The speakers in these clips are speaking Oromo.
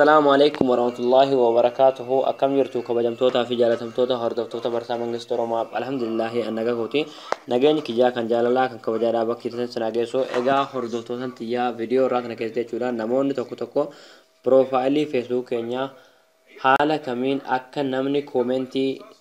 Salaamu alaikum warahmatullahi wabarakatuhu. Akkam jirtu kabajamtootaa fi jaalatamtoota hordoftoota Barsaa Mangistuu Oromoo? Alhamdulillahi, annaga kooti. Nageenyi kiyyaa kan jaalalaa kan kabajaadhaa bakki jirtan sana geessu. Egaa hordoftoota tiyyaa, viidiyoo irraa kana keessatti jechuudha, namoonni tokko tokko profile Facebook keenyaa haala kamiin akka namni comment,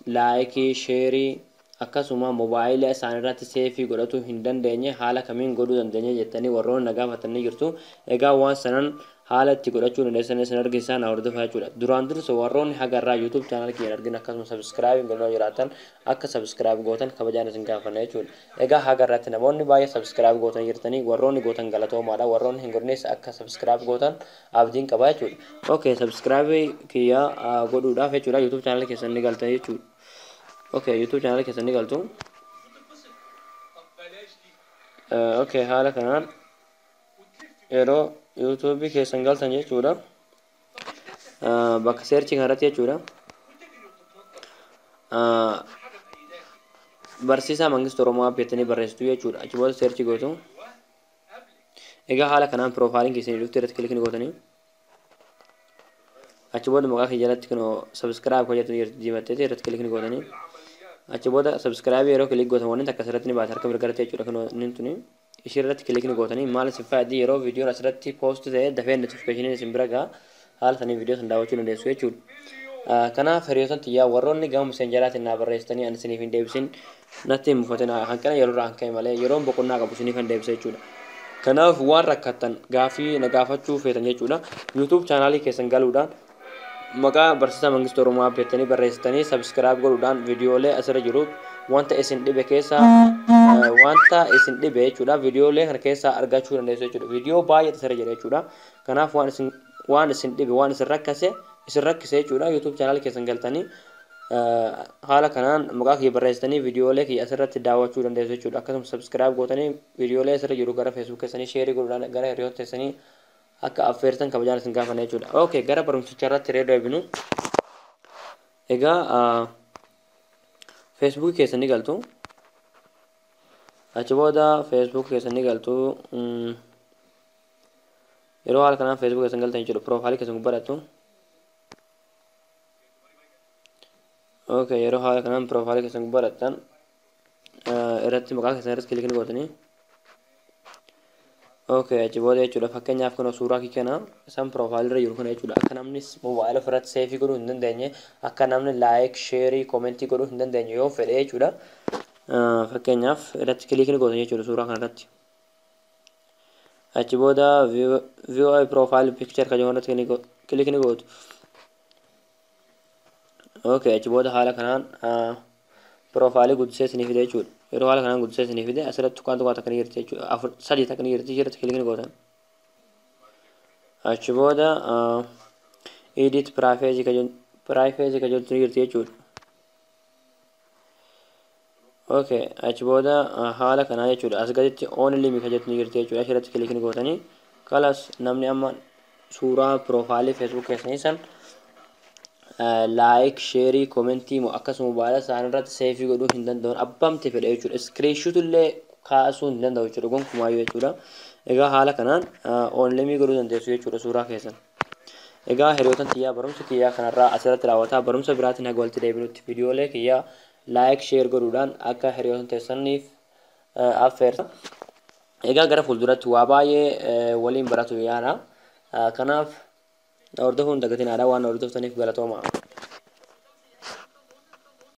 like, share akkasuma mobaayila isaan irratti save godhachuu hin dandeenye haala kamiin godhuu dandeenya jettanii warroonni na gaafatanii jirtu. Egaa waan sanan haala itti godhachuu dandeessan isin argisiisaa, na hordofaa jechuudha. Duraan dursa warroonni hagarraa YouTube channel kiyya argin akkasuma subscribe godhuu jiraatan akka subscribe gootan kabajaan isin gaafanna jechuudha. Egaa hagarratti namoonni baay'ee subscribe gootan jirtanii, warroonni gootan galatoomaadha. Warroonni hin godhines akka subscribe gootan abdiin qaba jechuudha. Okay, subscribe kiyya godhuudhaaf jechuudha YouTube channel keessan ni galtan jechuudha. Okay, YouTube channel keessan ni galtu. Okay, haala kanaan yeroo YouTube keessan galtan jechuudha. Bakka search kanarratti jechuudha. Barsiisaa Mangistuu Oromoo jettanii barreessitu jechuudha. Achi booda search gootu. Egaa haala kanaan profileiin keessanii dhuftu irratti click ni gootanii. Achi booda maqaa kee jalatti kunoo subscribe hojjetu diimattee irratti click ni gootanii. Achi booda subscribe yeroo click gootan wanni takka asirratti ni baata harka mirgaratti jechuudha, kunoo inni tuni. Ishee irratti click ni gootanii. Maal isin fayyaddi? Yeroo viidiyoon asirratti post ta'e dafee notificationiin isin bira gaha, haala sanii viidiyoo san daawwachuu dandeessu jechuudha. Kanaaf hiriyoota tiyyaa, warroonni gama Messengeraatiin naa barreessitanii ani isiniif hin deebisin natti hin mufatin. Hanqina yeroo irraa kan ka'e malee yeroon boqonnaa qabu isiniif hin deebisa jechuudha. Kanaaf waan rakkattan gaafii na gaafachuu feetan jechuudha, YouTube channelii keessan galuudhaan maqaa Barsiisaa Mangistuu Oromoo jettanii barreessitanii subscribe godhuudhaan viidiyoolee asirra jiru wanta isin dhibe keessaa, wanta isin dhibe jechuudha, viidiyoolee kana keessaa argachuu dandeessu jechuudha. Viidiyoo baay'eetu asirra jira jechuudha. Kanaaf waan isin dhibe, waan isin rakkise jechuudha, YouTube channelii keessan galtanii haala kanaan maqaa kiyya barreessitanii viidiyoolee kiyya asirratti daawwachuu dandeessu jechuudha. Akkasuma subscribe gootanii viidiyoolee asirra jiru gara Facebook keessanii share godhuudhaan gara hiriyoota keessanii akka affeertan kabajaan isin gaafanna jechuudha. Okay, gara barumsicha irratti yeroo deebinu, egaa Facebook keessan ni galtu. Achi booda Facebook keessan ni galtu. Yeroo haala kanaan Facebook keessan galtan jechuudha, profile keessan gubbaadhattu. Okay, yeroo haala kanaan profile keessan gubbaadhattan irratti maqaa keessan irratti click ni gootanii. Okay, achi booda jechuudha, fakkeenyaaf kun suuraa kii kana isaan profile irra jiru kana jechuudha, akka namni mobaayila ofirratti save godhuu hin dandeenye, akka namni like, share, comment godhuu hin dandeenye yoo fedhe jechuudha. Fakkeenyaaf irratti click ni gootan jechuudha suuraa kana irratti. Achi booda view profile picture kan jedhamu irratti click ni gootu. Okay, achi booda haala kanaan profile guddisee isinii fide jechuudha. Yeroo haala kanaan guddisee isinii fide asirratti tuqaan tuqaa takka ni jirti jechuudha. Afur sadii takka ni jirti, irratti click ni gootan. Achi booda edit privacy kan jedhu, privacy kan jedhu ni jirti jechuudha. Okay, achi booda haala kanaa jechuudha. As gaditti only me kan jettu ni jirti jechuudha. Asirratti click ni gootanii kalas namni amma suuraa profile Facebook keessanii san like, share, comment akkasuma mobaayila isaanii irratti save godhuu hin danda'an abbamti fedhe jechuudha. Screenshot illee kaasuu hin danda'u jechuudha gonkumaayyuu jechuudha. Egaa haala kanaan only me godhuu dandeessu jechuudha suuraa keessan. Egaa hiriyoota kiyyaa, barumsa kiyyaa kanarraa asirratti raawwataa. Barumsa biraatiin haga walitti deebinutti viidiyoolee kiyyaa like, share godhuudhaan akka hiriyoota teessaniif affeerta. Egaa gara fuulduratti waa baay'ee waliin baratu yaada. Kanaaf hordofuun dagatiin aadaa waan hordoftaniif galatooma.